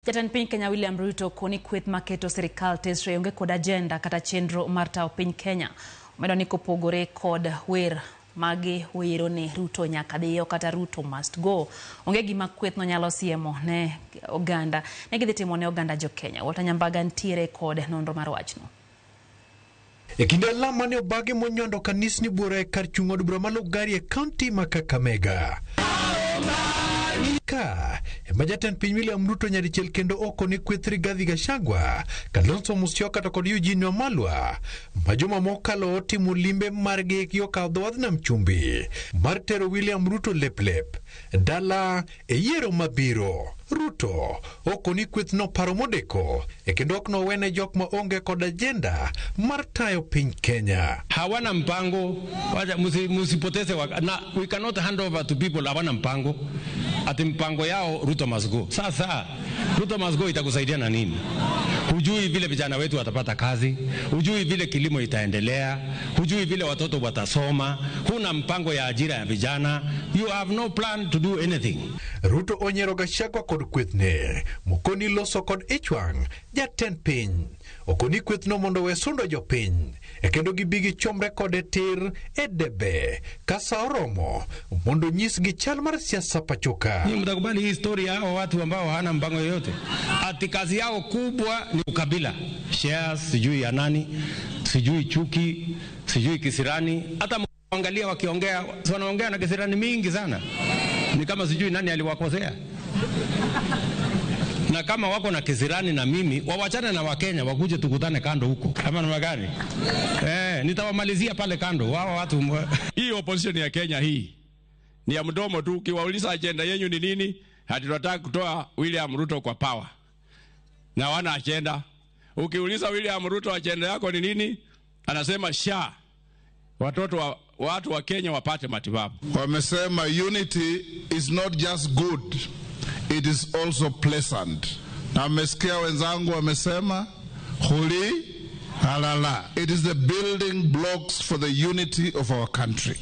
Jatend piny Kenya William Ruto koni kweth maketo sirikal tesre onge kod agenda kata chenro mar tayo piny Kenya. Omedo ni kopogore kod wer magi wero ni Ruto nyaka dhiyo kata Ruto must go. Onge gima kwethno nyalo siemo ne oganda. Ne gidhi timo ne oganda jo Kenya. Walter Nyambaga ntiere kod nonro mar wachno. E kinde alam mane obagi monyondo kanisni buora e kar chung' od bura ma Lugari e kaunti ma Kakamega. Ka ema jatend piny William Ruto nyadichiel kendo okone kweth Rigathi Gachagua, Kalonzo Musyoka to kod Eugene Wamalwa ma juma mokalo otimo limbe margi yo kawo dho wadh nam chumbi mar tero William Ruto lep lep dala e yiero mabiro. Ruto okoni kwethno paro modeko e kendo ok nowene jok ma onge kod agenda mar tayo piny Kenya. Hawana mpango. Wacha musipoteze na we cannot hand over to people hawana mpango. Ati mpango yao Ruto must go. Sasa Ruto must go itakusaidia na nini? Hujui vile vijana wetu watapata kazi, hujui vile kilimo itaendelea, hujui vile watoto watasoma, huna mpango ya ajira ya vijana. You have no plan to do anything. Ruto onyiero Gachagua kod kwethne mokoni loso kod ichwang' jatend piny. Okoni kwethno mondo we sundo jopiny e kendo gibi gichomre kode tir e debe ka sa oromo mondo nyisgi chal mar siasa pachoka. Nyinyi mtakubali hii story ya hao watu ambao hawana mpango yoyote? Ati kazi yao kubwa ni ukabila, shares, sijui ya nani, sijui chuki, sijui kisirani. Hata mwangalia wakiongea, wanaongea na kisirani mingi sana, ni kama sijui nani aliwakosea. Na kama wako na kisirani na mimi, wawachane na Wakenya, wakuje tukutane kando huko. Kama namna gani? Nitawamalizia pale kando. Wao watu Hii opposition ya Kenya hii ni ya mdomo tu. Ukiwauliza agenda yenyu ni nini, hati tunataka kutoa William Ruto kwa power. Na wana agenda. Ukiuliza William Ruto agenda yako ni nini, anasema SHA. Watoto wa, watu wa Kenya wapate matibabu. Wamesema unity is not just good, it is also pleasant. Na mmesikia wenzangu wamesema huli halala. It is the building blocks for the unity of our country.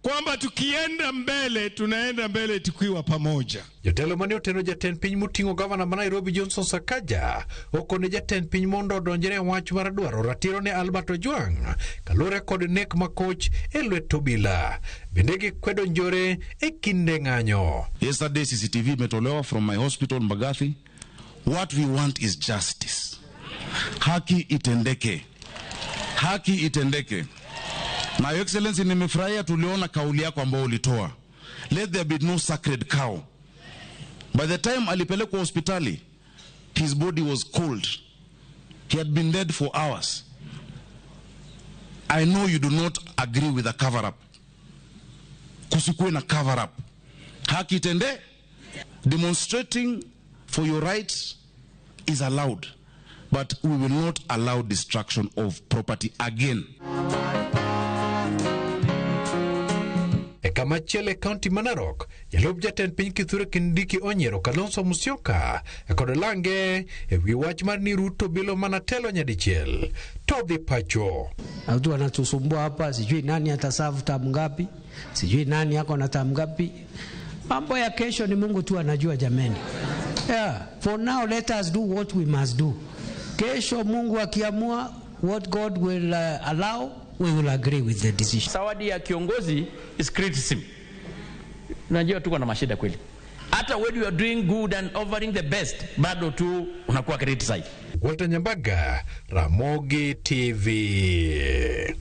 Kwamba tukienda mbele tunaenda mbele tukiwa pamoja. Jotelo mane oteno jatend piny moting'o gavana ma Nairobi Johnson Sakaja okone jatend piny mondo odonjre e wach mar dwaro ratiro ne Albert Ojwang kaluwore kod nek makoch e lwet obila. Bende gikwedo njore e kinde ng'anyo. Yesterday CCTV imetolewa from my hospital Mbagathi. What we want is justice. Haki itendeke. Haki itendeke. Na Your Excellency, nimefurahia tuliona kauli yako ambayo ulitoa. Let there be no sacred cow. By the time alipelekwa hospitali, his body was cold. He had been dead for hours. I know you do not agree with the cover up. Kusikue na cover up. Haki itende. Demonstrating for your rights is allowed, but we will not allow destruction of property again. E kama chielo e kaunti ma Narok, jalup jatend piny Kithure Kindiki onyiero Kalonzo Musyoka kod lange e wi wach mar ni Ruto bilo mana telo nyadichiel to dhi pacho. Watu wanatusumbua hapa, sijui nani ataserve term ngapi, sijui nani ako na term ngapi. Mambo ya kesho ni Mungu tu anajua jameni. Yeah, for now let us do what we must do. Kesho Mungu akiamua what God will allow, we will agree with the decision. Zawadi ya kiongozi is criticism. Unajua tuko na mashida kweli. Hata when you are doing good and offering the best, bado tu unakuwa criticized. Walter Nyambaga, Ramogi TV.